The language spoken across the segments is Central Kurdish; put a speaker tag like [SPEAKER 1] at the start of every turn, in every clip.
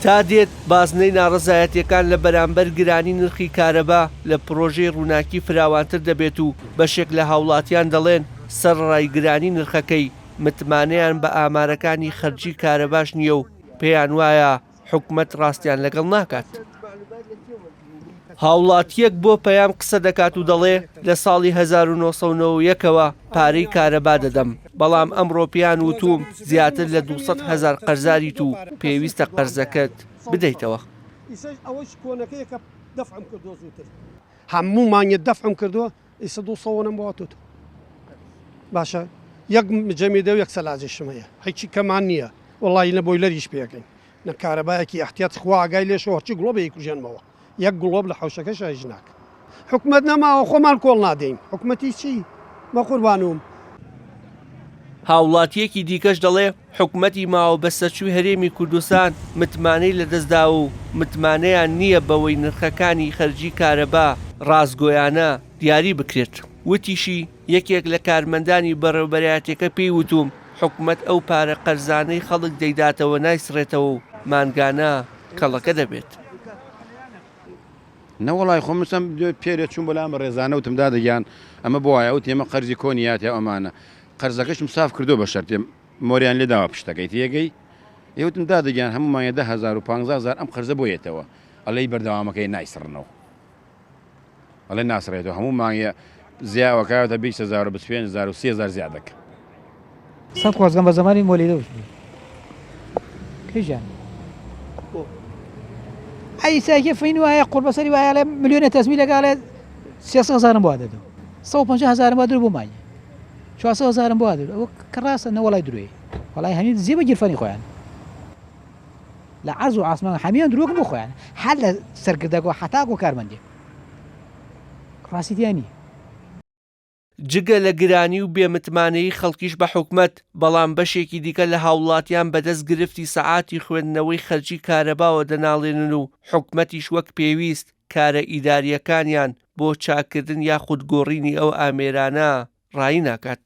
[SPEAKER 1] تا دێت بازنەی ناڕەزایەتییەکان لە بەرامبەر گرانی نرخی کارەبا لە پڕۆژەی ڕووناکی فراوانتر دەبێت و بەشێک لە هاوڵاتیان دەڵێن، سەرەڕای گرانی نرخەکەی، متمانەیان بە ئامارەکانی خەرجی کارەباش نییە و پێیان وایە حکومەت ڕاستیان لەگەڵ ناکات. هاوڵاتییەک بۆ پەیام قسە دەکات و دەڵێ، لە ساڵی 1991 ەوە پارەی کارەبا دەدەم، بەڵام ئەمڕۆ پێیان وتووم زیاتر لە 200 هەزار قەرزاریت و پێویستە قەرزەکەت بدەیتەوە.
[SPEAKER 2] هەموو مانگێ دەفعم کردووە ئیسە دوو سەوەنەم بۆ هاتۆتەوە باشە یەک جەمیدە و یەک سەلاجەشم هەیە هیچی کەمان نییە وەڵی نە بۆیلەریش پێەکەین نە کارەبایەکی احتیاط خوا ئاگای لێشەوە هەرچی گڵۆبە یکوژێنمەوە یەک گڵۆب لە حەوشەکەش هیچ ناکە حکومەت نەماوە خۆمان کۆڵ نادەین حکومەتی چی بەقوربانوم.
[SPEAKER 1] هاوڵاتییەکی دیکەش دەڵێ، حکومەتی ماوە بەسەرچووی هەرێمی کوردستان متمانەی لەدەستداوە و متمانەیان نییە بەوەی نرخەکانی خەرجی کارەبا ڕاستگۆیانە دیاری بکرێت. وتیشی، یەکێک لە کارمەندانی بەڕێوبەرایەتیەکە پێی وتووم حکومەت ئەو پارە قەرزانەی خەڵک دەیداتەوە نایسڕێتەوە و مانگانە کەڵەکە دەبێت.
[SPEAKER 3] نەوەڵای خۆ من چەند پێرێ چووم بۆ لای ئەم بەڕێزانە وتم دادە گیان ئەمە بۆ وایە وتی ئێمە قەرزی کۆنی یاتیا و ئەمانە قەرزەکەشم ساف کردووە بە شەرتێ مۆریان لێ داوە پشتەکەی تێگەی ئێ وتم دادە گیان هەموو مانگێ 10000 و 15000 ئەم قەرزە بۆ یەتەوە ئەڵێی بەردەوامەکەی نایسڕنەوە ئەڵێ ناسڕێتەوە هەموو مانگێ زیاوەکەوەتە 20000 و 25000 و 3000 زیاد دەکە.
[SPEAKER 4] سەد خۆزگەم بە زەمانی مۆلیدە وشبوو کەیژان ئەی ساکێ فین وایە قوربەسەری وایە لە ملیۆنە تەزمی لەگەڵێ سێ هەزارم بۆ دەدەو 150 هەزارم بۆ درو بۆ مانگی 400 هەزارم بۆ درو ئەوە کە ڕاستە نەوەڵای درۆی وەڵای هەمی دزی بە گیرفانی خۆیان لە عەرز و ئاسمان هەمیان درۆکن بۆ خۆیان هەر لە سەرکردەکەوە حەتاکۆ کارمەندێک ڕاستی تیا نییە.
[SPEAKER 1] جگە لە گرانی و بێ متمانەیی خەڵکیش بە حکومەت، بەڵام بەشێکی دیکە لە هاوڵاتیان بەدەست گرفتی سەعاتی خوێندنەوەی خەرجی کارەباوە دەناڵێنن و حکومەتیش وەک پێویست کارە ئیدارییەکانیان بۆ چاککردن یاخود گۆڕینی ئەو ئامێرانە ڕایی ناکات.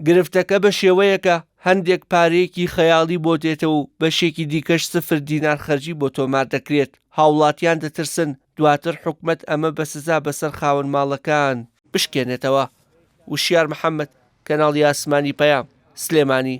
[SPEAKER 1] گرفتەکە بە شێوەیەکە هەندێک پارەیەکی خەیاڵی بۆ دێتەوە و بەشێکی دیکەش سفر دینار خەرجی بۆ تۆمار دەکرێت، هاوڵاتیان دەترسن دواتر حکومەت ئەمە بە سزا بەسەر خاوەن ماڵەکان بشکێنێتەوە. وشیار محەمەد، کەناڵی ئاسمانی پەیام، سلێمانی.